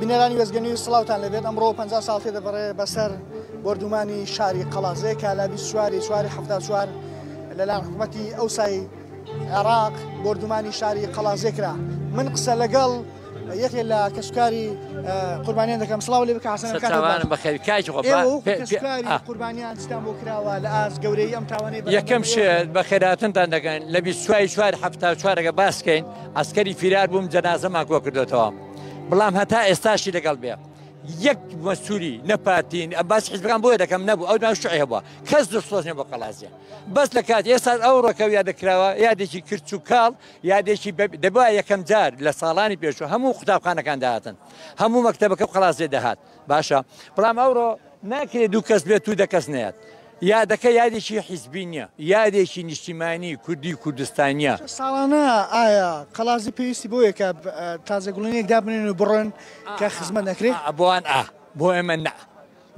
بینەرانی وێستگە نیوز سڵاوتان لێبێت ئەمڕۆ 50 ساڵ تێدەپەڕێ بەسەر بۆردومانی شاری قەڵازێ کە لە 24 چواری 74 لەلایەن حکوومەتی ئەوسای عێراق بۆردومانی شاری قەڵازێ کرا من قسە لەگەڵ یەکێ لە کەسوکاری قوربانیان دەکەم سڵاو لێ بکە حەسەن سەرچاوانم بەخێر کاکی خۆ کەسوکاری قوربانیان چتان بۆ کراوە لە ئاست گەورەی ئەم تاوانەی یەکەم شت بەخێراتنتان دەکەن لە 24 چوار 74 ەکە باسکەین عەسکەری فیرار بووم جەنازەمان کۆ کردوێتەوە بەڵام هەتا ئێستاشی لەگەڵ بێ یەک مەسووری نە پارتین باس حیزبەکان بۆیە دەکەم نەبوو ئەو ناو شوعی هەبووە کەس دڵسۆز نیە بۆ قەڵازیە بەس لە کات ئێستا ئەو ڕۆکە یادە کراوە یادێکی کرچ و کاڵ یادێکی دەبا یەکەم جار لە ساڵانی پێشوو هەموو قوتابخانەکان دەهاتن هەموو مەکتەبەکە و قەڵازێ دەهات باشە بەڵام ئەوڕۆ ناکرێت دوو کەس بێت و دە کەس نەیات یادەکە یادێکی حیزبی نییە یادێکی نیشتیمانی کوردی کوردستانیە. ساڵانە ئایا قەڵازی پێویستی بۆیە کە تازە گوڵینێک دابنێن و بڕۆن کە خزمەت نەکرێت؟ بۆوان ئا بۆ ئێمە نا.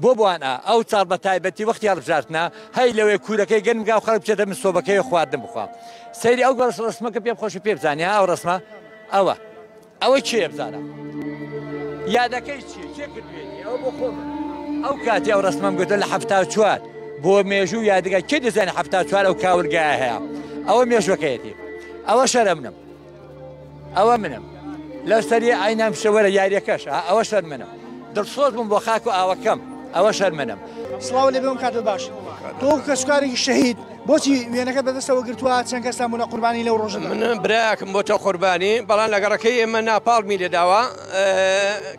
بۆ بۆوان ئا ئەو چاڵ بە تایبەتی وەختی هەڵبژاردنە هەی لەوێ کوورەکەی گەرم کا و خەڵک بچێتە من سۆبەکەی خواردن بخوا سەیری ئەو گەڵس ڕسمەکە پێم خۆشە پێ بزانانی ئەو ڕسمە ئەوە ئەوە کێیە بزانە یادەکەی چییە کێ کردوێتی ئەوە بۆ خۆم ئەو کاتی ئەو ڕسمەم گوتە لە 74 بۆ مێژوو یادگا کێ دەزانێ 74 ئەو کاولگایە هەیە ئەوە مێژوەکەیەتی ئەوە شەرە منم ئەوە منم لەو سەری ئاینام شەوەرە یاریەکەش ئەوە شەر منم دڵسۆز بووم بۆ خاک و ئاوەکەم ئەوە شەر منم. سڵاو لێ بێم کاتت باش تۆ کەسوکارێکی شەهید بۆچی وێنەکەت بەدەستەوە گرتووە چەند کەستان بوونە قوربانی لەو ڕۆژەدا؟ من برایەکم بۆتە قوربانی بەڵام لە گەڕەکەی ئێمە ناپاڵمی لێداوە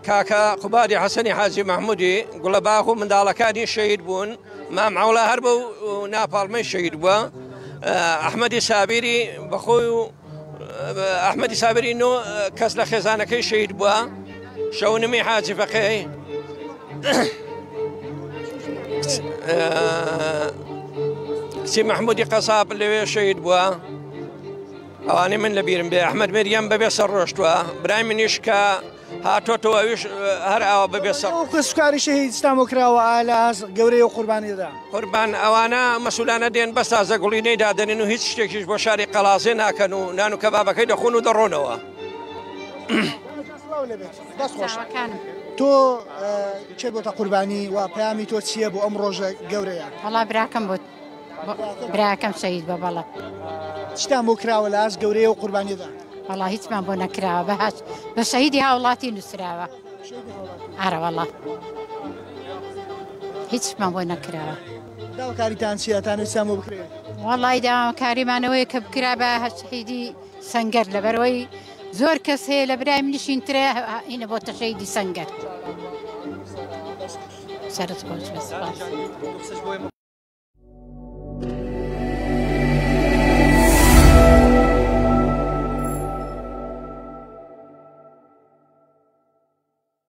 کاکە قوبادی حەسەنی حاجی مەحمودی گوڵەباخ و منداڵەکانی شەهید بوون مام عەوڵا هەر بەو ناپاڵمەی شەهید بووە ئەحمەدی سابیری بەخۆی و ئەحمەدی سابری نۆ کەس لە خێزانەکەی شەهید بووە شەونمی حاجی فەقێی کچی مەحمودی قەساب لەوێ شەهید بووە ئەوانەی من لەبیرم بێ ئەحمەد مریەم بەبێ سەر ڕۆشتووە برای منیش کە هاتۆتەوە ئەویش هەر ئاوا بەبێ سەر. ئەو کەسوکاری شەهید چتان بۆ کراوە ئایا لە ئاست گەورەی ئەو قوربانیەدا؟ قوربان ئەوانە مەسولانە دێن بەس تازە گوڵینەی دادەنێن و هیچ شتێکیش بۆ شاری قەڵازێ ناکەن و نان و کەبابەکەی دەخۆن و دەڕۆنەوە. سڵاو لێبێت دەست خۆش تۆ کێ بۆتە قوربانی و پەیامی تۆ چییە بۆ ئەم ڕۆژە گەورەیە؟ وەڵا براکەم بۆ براکەم شەهید بە بەڵە. چیتان بۆ کراوە لە ئاست گەورەیە و قوربانیەدا؟ وەڵا هیچمان بۆ نەکراوە بەهاش بە شەهیدی هاوڵاتی نووسراوە ئارە وەڵا هیچمان بۆ نەکراوە. داواکاریتان چییە تانویستان بۆ بکرێت؟ وەڵی داواکاریمانەوەی کە بکرا بە شەهیدی سەنگەر لەبەرەوەی زۆر کەس هەیە لە برای منیشین ترە ئینە بۆتە شەهیدی سەنگەر. سەرت خۆش بێ سپاس.